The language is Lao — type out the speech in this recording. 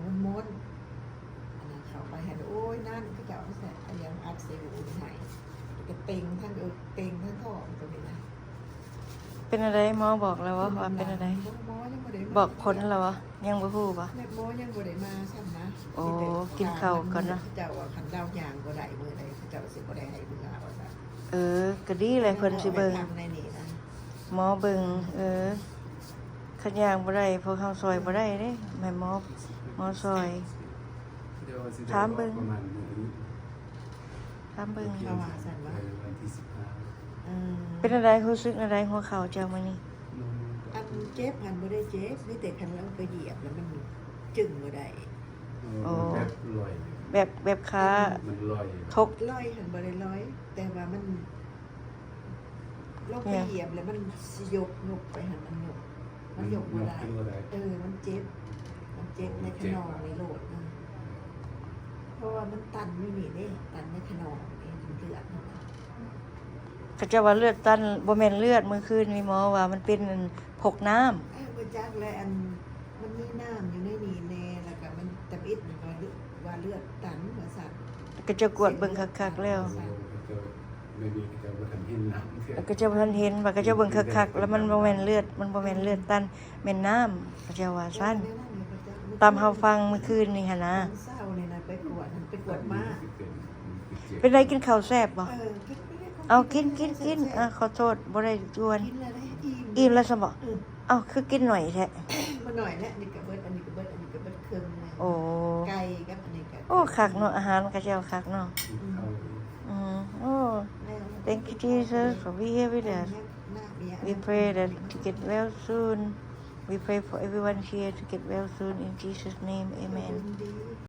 ມັນມົນ ອັນນັ້ນເຂົ້າໄປຫັ້ນ ໂອ້ຍ ນັ້ນ ເຂົາເຈົ້າເອົາໃສ່ ອັນຫຍັງ ອັດໃສ່ຫູໃຫ້ ກໍເຕັງທັງເອິກ ເຕັງທັງທ້ອງ ຕົວນີ້ນະ. ເປັນອັນໃດ? ໝໍບອກແລ້ວບໍ່ວ່າເປັນອັນໃດ? ບໍ່ ໝໍຍັງບໍ່ໄດ້ມາ ບອກຜົນແລ້ວບໍ່? ຍັງບໍ່ຮູ້ບໍ່? ແມ່ນ ໝໍຍັງບໍ່ໄດ້ມາຊ້ຳນະ. ໂອ້ ກິນເຂົ້າກ່ອນເນາະ. ເຂົາເຈົ້າວ່າຄັນລາວຍ່າງບໍ່ໄດ້ມື້ໃດ ເຂົາເຈົ້າຊິບໍ່ໄດ້ໃຫ້ເມືອວ່າຊັ້ນ. ເອີ ກໍດີແຫຼະ ເພິ່ນຊິເບິ່ງ ໃນນີ້ນະ ໝໍເບິ່ງ. ເອີ ຄັນຍ່າງບໍ່ໄດ້ ພວກເຮົາຊ່ອຍບໍ່ໄດ້ເດ້ ໃຫ້ໝໍ ໝໍຊ່ອຍ. ຖາມເບິ່ງ ຖາມເບິ່ງ ເຂົາວ່າຊັ້ນວ່າ ເອີ ເປັນແນວໃດ? ຮູ້ສຶກແນວໃດຫົວເຂົ່າເຈົ້າມື້ນີ້? ອັນເຈັບຫັ້ນບໍ່ໄດ້ເຈັບ ມີແຕ່ຄັນລາວໄປຢຽບແລ້ວມັນຈຶ່ງບໍ່ໄດ້. ໂອ້ ແບບ ແບບຂາ ມັນລອຍ ທົກ ລອຍຫັ້ນບໍ່ໄດ້ລອຍ ແຕ່ວ່າມັນ ລອງໄປຢຽບແລ້ວມັນຊິຍົກ ຍົກໄປຫັ້ນ ມັນຍົກ ມັນຍົກບໍ່ໄດ້. ເອີ ມັນເຈັບ ມັນເຈັບໃນຂະໜອງນີ້ໂລດ. ເອີ ເພາະວ່າມັນຕັນຢູ່ນີ້ເດ້ ຕັນໃນຂະໜອງນີ້ ເລືອດຫັ້ນນະ. ເຂົາເຈົ້າວ່າເລືອດຕັນ ບໍ່ແມ່ນເລືອດ ມື້ຄືນນີ້ໝໍວ່າມັນເປັນພວກນ້ຳ. ເອີ ບໍ່ຈັກແຫຼະ ອັນ ມັນມີນ້ຳຢູ່ໃນນີ້ແດ່ ແລ້ວກໍມັນທຳອິດມັນກໍວ່າເລືອດຕັນວ່າຊັ້ນ. ເຂົາເຈົ້າກວດເບິ່ງຄັກໆແລ້ວ ເຂົາເຈົ້າບໍ່ທັນເຫັນນ້ຳເທື່ອ ເຂົາເຈົ້າບໍ່ທັນເຫັນ ວ່າເຂົາເຈົ້າເບິ່ງຄັກໆ ແລ້ວມັນບໍ່ແມ່ນເລືອດ ມັນບໍ່ແມ່ນເລືອດຕັນ ແມ່ນນ້ຳ ເຂົາເຈົ້າວ່າຊັ້ນ. ຕາມເຮົາຟັງມື້ຄືນນີ້ຫັ້ນນະ ຕອນເຊົ້ານີ້ນະ ໄປກວດ ໄປກວດມາ. ເປັນໃດ? ກິນເຂົ້າແຊບບໍ່? ເອີ ກິນ ເອົາ ກິນ ກິນ ກິນ. ເອີ ຂໍໂທດ ບໍ່ໄດ້ຈວນ. ອີ່ມແລ້ວຊັ້ນບໍ? ເອີ ເອົ້າ ຄືກິນໜ້ອຍແທ້? ບໍ່ໜ້ອຍແຫຼະ ອັນນີ້ກໍເບິດ ອັນນີ້ກໍເບິດ ອັນນີ້ກໍເບິດເຄິ່ງໜຶ່ງ. ໂອ້ ໄກ່ກັບອັນນີ້ກໍ ໂອ້ ຄັກເນາະ ອາຫານເຂົາເຈົ້າຄັກເນາະ. ອືມ ໂອ້ Thank you Jesus for being here with us. We pray that to get well soon. We pray for everyone here to get well soon in Jesus name. Amen.